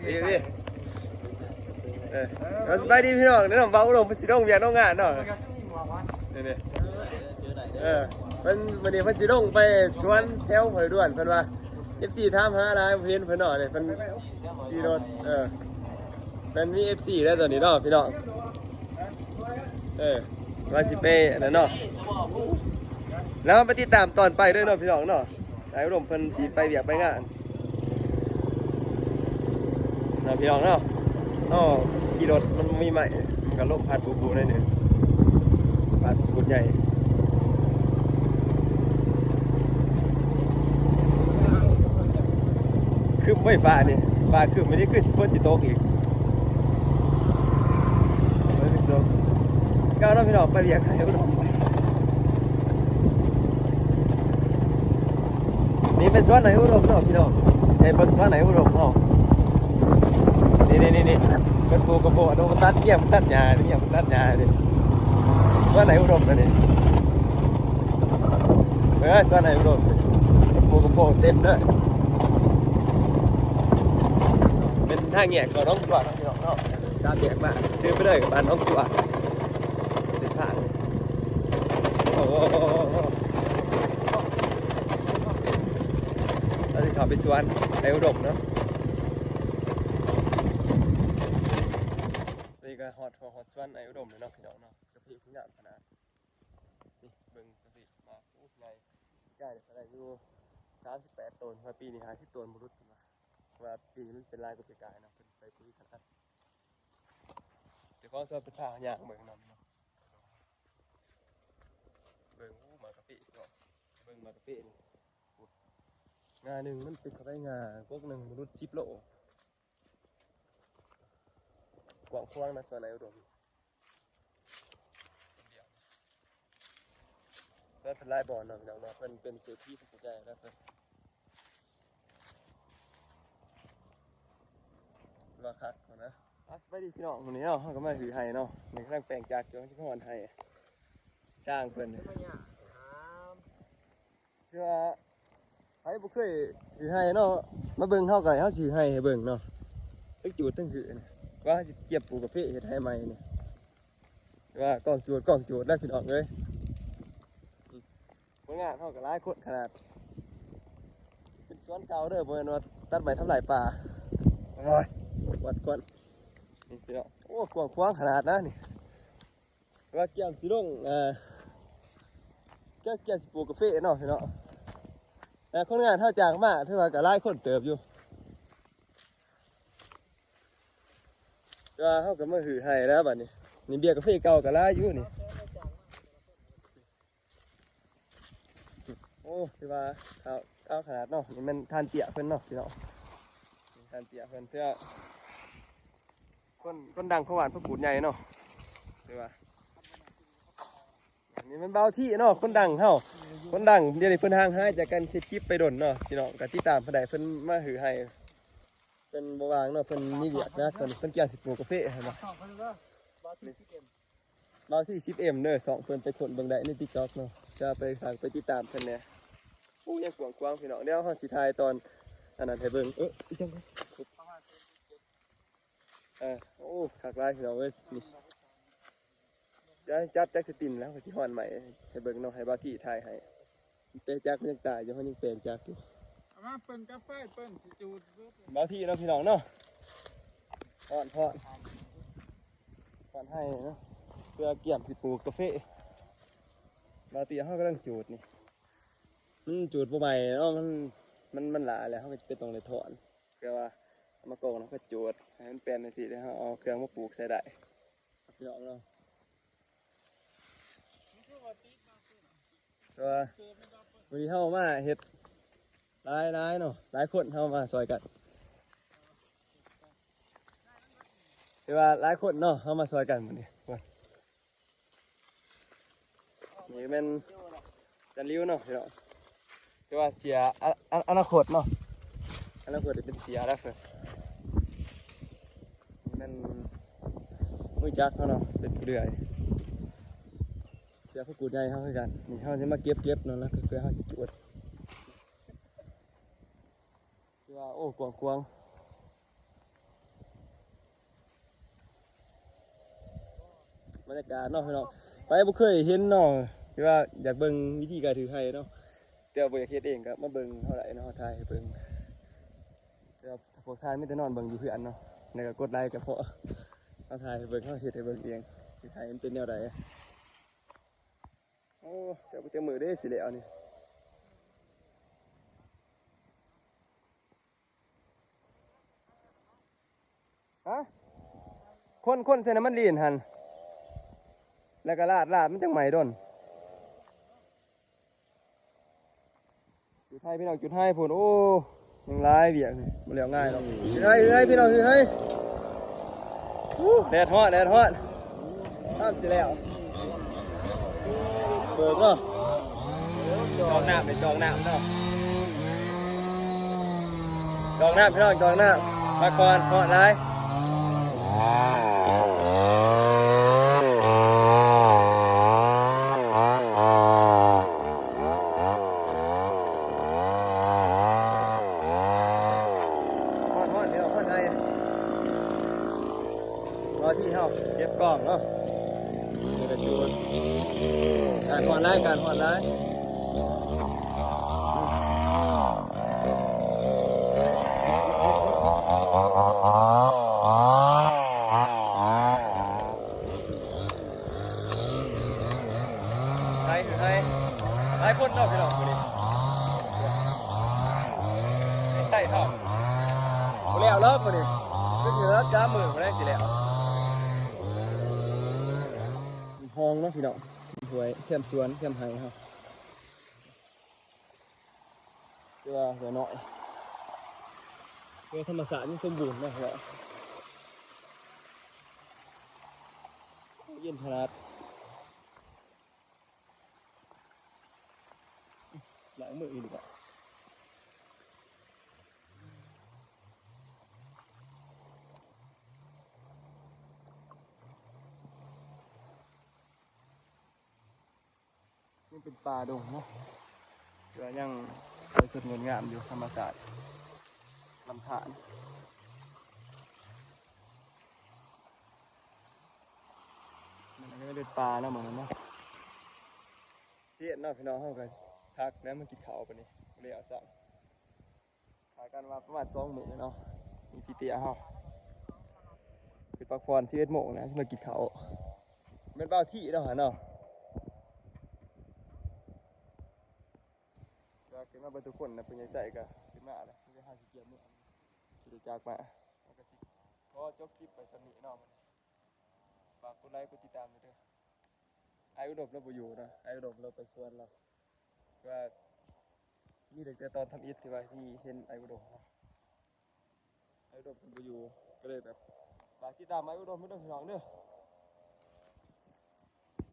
ນີ້ ເອີ ເອົາ ສະບາຍດີພີ່ນ້ອງເນາະ. ບ່າວອຸດົມເພິ່ນຊິລົງວຽກລົງງານເນາະ ນີ້ໆ ເອີ ເພິ່ນ ມື້ນີ້ເພິ່ນຊິລົງໄປສວນແຖວຫ້ວຍດ້ວນ ເພິ່ນວ່າ ເອັຟຊີຖາມຫາຫຼາຍ ບໍ່ເຫັນເພິ່ນເນາະ. ນີ້ເພິ່ນຂີ່ລົດ ເອີ ເພິ່ນມີເອັຟຊີແລ້ວຕອນນີ້ເນາະພີ່ນ້ອງ. ເອີ ວ່າຊິໄປອັນນັ້ນເນາະ ແລ້ວເຮົາໄປຕິດຕາມຕອນໄປເດີເນາະພີ່ນ້ອງເນາະ. ອ້າຍອຸດົມເພິ່ນຊິໄປວຽກໄປງານເນາະພີ່ນ້ອງເນາະ. ເນາະ ຂີ່ລົດມັນບໍ່ມີໄມ້ ມັນກະລົມພັດບູໆໜ້ອຍໜຶ່ງ ພັດໂຄດໃຫຍ່. ຄຶ້ມໄວ້ຟ້ານີ້ ຟ້າຄຶ້ມ ມື້ນີ້ຄືຝົນຊິຕົກອີກ. ເກົ່າເນາະພີ່ນ້ອງ ໄປວຽກໃຫ້ອຸດົມ. ນີ້ເປັນສວນອ້າຍອຸດົມເນາະພີ່ນ້ອງ ໃສ່ເບິ່ງສວນອ້າຍອຸດົມເນາະ. ນີ້ໆໆ ເພິ່ນປູກກະໂພດ ເອົາມາຕັດ ມາຕັດຫຍ້າ ມາຕັດຫຍ້ານີ້ ສວນອ້າຍອຸດົມອັນນີ້. ເອີ ສວນອ້າຍອຸດົມ ປູກກະໂພດເຕັມເລີຍ. ເປັນທາງແຍກເຂົ້າໜອງຕົວເນາະພີ່ນ້ອງເນາະ ສາມແຍກມາ ຊື່ໄປເລີຍບ້ານໜອງຕົວ. ເສັ້ນທາງ ໂອ້ ເຮົາຊິເຂົ້າໄປສວນອ້າຍອຸດົມເນາະ. ນີ້ກະຮອດ ຮອດສວນອ້າຍອຸດົມແລ້ວເນາະພີ່ນ້ອງເນາະ. ກາເຟງາມຂະໜາດ ນີ້ເບິ່ງກາເຟໝາກ ໂອ້ ໃຫຍ່ ປີກາຍນີ້ກະໄດ້ຢູ່ສາມສິບແປດໂຕນ ວ່າປີນີ້ຫ້າສິບໂຕນບໍ່ຫຼຸດເພິ່ນວ່າ ເພາະວ່າປີນີ້ມັນເປັນຫຼາຍກວ່າປີກາຍເນາະ ເພິ່ນໃສ່ປຸ໋ຍຂະໜາດ. ເຈົ້າຂອງສວນເພິ່ນພາເຮົາຍ່າງເບິ່ງນຳເນາະ. ເບິ່ງ ໂອ້ ໝາກກາເຟເນາະ ເບິ່ງໝາກກາເຟນີ້ ງາໜຶ່ງມັນຕິດເຂົ້າໄປ ງາກົກໜຶ່ງບໍ່ຫຼຸດສິບໂລ. ກວ້າງຂວາງນະ ສວນອ້າຍອຸດົມ. ແລ້ວເພິ່ນຫຼາຍບ່ອນເນາະພີ່ນ້ອງເນາະ ເພິ່ນເປັນເສດຖີຜູ້ໃຫຍ່ແລ້ວ ເພິ່ນວ່າຄັກຫັ້ນນະ. ອ່າ ສະບາຍດີພີ່ນ້ອງ ມື້ນີ້ເນາະ ເຮົາກະມາຮື້ໄຮ່ເນາະ ນີ້ກຳລັງແປງຈັກຢູ່ ຊິມາຮອດໄຮ່ຊ່າງເພິ່ນ. ຖືວ່າໃຜບໍ່ເຄີຍຮື້ໄຮ່ເນາະ ມາເບິ່ງເຮົາກະໄດ້ ເຮົາຊິຮື້ໄຮ່ໃຫ້ເບິ່ງເນາະ. ທັງຈູດທັງຫື້ ວ່າເຮົາຊິກຽມປູກກາເຟເຮັດໄຮ່ໃໝ່ນີ້ ແຕ່ວ່າກ້ອງຈູດ ກ້ອງຈູດແລ້ວພີ່ນ້ອງເອີຍ. ຄົນງານເຮົາກະຫຼາຍຄົນຂະໜາດ ເປັນສວນເກົ່າເດີ ບໍ່ແມ່ນວ່າຕັດໄມ້ທຳລາຍປ່າ. ໂອ້ຍ ວັດກ່ອນ ນີ້ພີ່ນ້ອງ ໂອ້ ກວ້າງຂວາງຂະໜາດນະນີ້. ວ່າກຽມຊິລົງ ເອີ ກຽມ ກຽມຊິປູກກາເຟເນາະພີ່ນ້ອງ. ແຕ່ຄົນງານເຮົາຈ້າງມາ ຖືວ່າກະຫຼາຍຄົນເຕີບຢູ່ ແຕ່ວ່າເຮົາກະມາຮື້ໄຮ່ແລ້ວບາດນີ້. ນີ້ເບ້ຍກາເຟເກົ່າກະຫຼາຍຢູ່ນີ້. ໂອ້ ຖືວ່າຂາວ ຂາວຂະໜາດເນາະ. ນີ້ແມ່ນທ່ານເຕ້ຍເພິ່ນເນາະພີ່ນ້ອງ ທ່ານເຕ້ຍເພິ່ນ ຖືວ່າຄົນ ຄົນດັງຂອງບ້ານພະກູດໃຫຍ່ເນາະ. ຖືວ່າ ນີ້ແມ່ນບ່າວທີເນາະ ຄົນດັງເຮົາ ຄົນດັງ ດຽວນີ້ເພິ່ນຫ່າງຫາຍຈາກການເຮັດຄລິບໄປດົນເນາະພີ່ນ້ອງ. ກະຕິດຕາມເພິ່ນໄດ້ ເພິ່ນມາຮື້ໄຮ່ ເພິ່ນບໍ່ວ່າງເນາະ ເພິ່ນມີວຽກນະ. ຕອນນີ້ເພິ່ນກຽມຊິປູກກາເຟຫັ້ນນະ. ບ່າວທີສິບເອັມເດີ ຊ່ອງເພິ່ນໄປຄົ້ນເບິ່ງໄດ້ໃນຕິກຕັອກເນາະ ຈະໄປຝາກໄປຕິດຕາມເພິ່ນແດ່. ໂອ້ ຍັງກວ້າງຂວາງພີ່ນ້ອງ ດຽວເຮົາຊິຖ່າຍຕອນອັນນັ້ນໃຫ້ເບິ່ງ. ເອີ ອີຫຍັງ ເອີ ໂອ້ ຄັກຫຼາຍພີ່ນ້ອງເອີຍ. ນີ້ ດຽວຈັດຈັກສະຕິນແລ້ວ ເຮົາຊິຮ້ອນໃໝ່ໃຫ້ເບິ່ງເນາະ ໃຫ້ບ່າວທີຖ່າຍໃຫ້. ແປງຈັກມັນຍັງຕາຍຢູ່ ເຮົາຍັງແປງຈັກຢູ່. ເອົາມາເບິ່ງກາໄຟເບິ່ງຊິຈູດເບິດ ບ່າວທີເນາະພີ່ນ້ອງເນາະ. ຮ້ອນ ຮ້ອນ ຮ້ອນໄຮ່ເນາະ ເພື່ອກຽມຊິປູກກາເຟ. ບ່າວທີເຮົາກຳລັງຈູດນີ້ ມັນຈູດບໍ່ໄໝ້ເນາະ ມັນ ມັນ ມັນຫຼາຍແລ້ວ ເຮົາກະຈຳເປັນຕ້ອງໄດ້ຖອນ. ເພື່ອວ່າເອົາມາກອງແລ້ວກະຈູດໃຫ້ມັນແປນຈັ່ງຊີ້ ແລ້ວເຮົາເອົາເຄື່ອງມາປູກໃສ່ໄດ້ ພີ່ນ້ອງເນາະ. ແຕ່ວ່າມື້ນີ້ເຮົາມາເຮັດຫຼາຍໆເນາະ ຫຼາຍຄົນເຮົາມາຊ່ອຍກັນ ແຕ່ວ່າຫຼາຍຄົນເນາະ ເຮົາມາຊ່ອຍກັນມື້ນີ້. ນີ້ແມ່ນຈັນລິວເນາະພີ່ນ້ອງ ແຕ່ວ່າເສຍ ອະ ອະ ອະນາຄົດເນາະ ອະນາຄົດຈະເປັນເສຍແລ້ວ. ນີ້ແມ່ນມືຈັກເຮົາເນາະ ເປັນຜູ້ເລື່ອຍ ເສຍພະກູດໃຫຍ່ເຮົາຄືກັນ. ນີ້ເຮົາຊິມາເກັບ ເກັບເນາະ ແລ້ວກະເພື່ອເຮົາຊິຈູດ. ຖືວ່າ ໂອ້ ກວ້າງຂວາງ ບັນຍາກາດເນາະພີ່ນ້ອງ ໃຜບໍ່ເຄີຍເຫັນເນາະ ຫຼືວ່າຢາກເບິ່ງວິທີການຖືໄຮ່ເນາະ ແຕ່ວ່າບໍ່ຢາກເຮັດເອງກໍມາເບິ່ງເຮົາໄດ້ເນາະ ເຮົາຖ່າຍໃຫ້ເບິ່ງ ແຕ່ວ່າພວກທ່ານມີແຕ່ນອນເບິ່ງຢູ່ເຮືອນເນາະ ແລ້ວກໍກົດໄລກໍພໍ ເຮົາຖ່າຍໃຫ້ເບິ່ງ ເຮົາເຮັດໃຫ້ເບິ່ງເອງ ຊິຖ່າຍມັນເປັນແນວໃດ. ໂອ້ ແຕ່ບໍ່ຈັກມື້ເດ້ຊິແລ້ວນີ້ ຮະ ຄົນໆໃສ່ນ້ຳມັນລີນຫັ້ນ ແລ້ວກໍລາດໆ ມັນຈັ່ງໄໝ້ດົນ. ຈຸດໄຮ່ພີ່ນ້ອງ ຈຸດໄຮ່ພຸ້ນ ໂອ້ ຍັງຫຼາຍວຽກນີ້ ບໍ່ແລ້ວງ່າຍດອກ. ຄືໄຮ່ ຄືໄຮ່ພີ່ນ້ອງ ຄືໄຮ່ ອູ້ ແດດຮ້ອນ ແດດຮ້ອນ ນ້ຳຊິແລ້ວ ເບີກເນາະ ຈອກນ້ຳ ໄປຈອກນ້ຳເນາະ ຈອກນ້ຳພີ່ນ້ອງ ຈອກນ້ຳ ພັກຜ່ອນ ຮ້ອນຫຼາຍ. ຮ້ອນໆ ພີ່ນ້ອງ ຮ້ອນໄດ໋ ເອົາທີ່ເຮົາເກັບກ້ອງເນາະ ນີ້ກໍຢູ່ ການຮ້ອນຫຼາຍ ການຮ້ອນຫຼາຍ ໄດ້ຄືໄດ້ ຫຼາຍຄົນເນາະພີ່ນ້ອງມື້ນີ້ ໄດ້ໃສ່ເນາະ ບໍ່ແລ້ວເລີກມື້ນີ້ ຄືຊິເລີກສາມມື້ບໍ່ໄດ້ຊິແລ້ວ ຫ້ອງເນາະພີ່ນ້ອງ ຫ້ວຍແຄມສວນແຄມໄຮ່ເຮົາ ແຕ່ວ່າຫົວໜ້ອຍ ແຕ່ວ່າທຳມະຊາດຍັງສົມບູນເນາະ ເຢັນຂະໜາດ ລ້າງມືອີກດີກວ່າ ຍັງເປັນປ່າດົງເນາະ ແຕ່ວ່າຍັງສວຍສົດງົດງາມຢູ່ ທຳມະຊາດລຳທານ ມັນກໍເປັນປ່າເນາະ ໝ່ອງນັ້ນເນາະ ເຮັດເນາະ ພີ່ນ້ອງເຮົາກໍພັກແລ້ວ ມາກິນເຂົ້າບັດນີ້ ແລ້ວຊະ ຄາດກັນວ່າປະມານສອງມື້ເນາະ ມີພີ່ເຕ້ຍເຮົາ ຂຶ້ນພັກຜ່ອນ ສິບເອັດໂມງນະ ຊິມາກິນເຂົ້າ ແມ່ນບ່າວທີເນາະຫັ້ນເນາະ ກໍຂຶ້ນມາເບິດທຸກຄົນນະ ຜູ້ໃຫຍ່ໃສ່ກໍຂຶ້ນມາແລ້ວ ມີແຕ່ເຮົາຊິກຽມເມືອ ຂີ່ລົດຈັກມາ ແລ້ວກໍຊິຂໍຈົບຄລິບໄປສ່ຳນີ້ເນາະ ຝາກກົດໄລກົດຕິດຕາມແດ່ເດີ ອ້າຍອຸດົມລາວບໍ່ຢູ່ເນາະ ອ້າຍອຸດົມລາວໄປສວນລາວ ວ່າມີຕັ້ງແຕ່ຕອນທຳອິດທີ່ວ່າທີ່ເຫັນອ້າຍອຸດົມເນາະ ອ້າຍອຸດົມເພິ່ນບໍ່ຢູ່ ກໍເລີຍແບບຝາກຕິດຕາມອ້າຍອຸດົມເດີພີ່ນ້ອງເດີ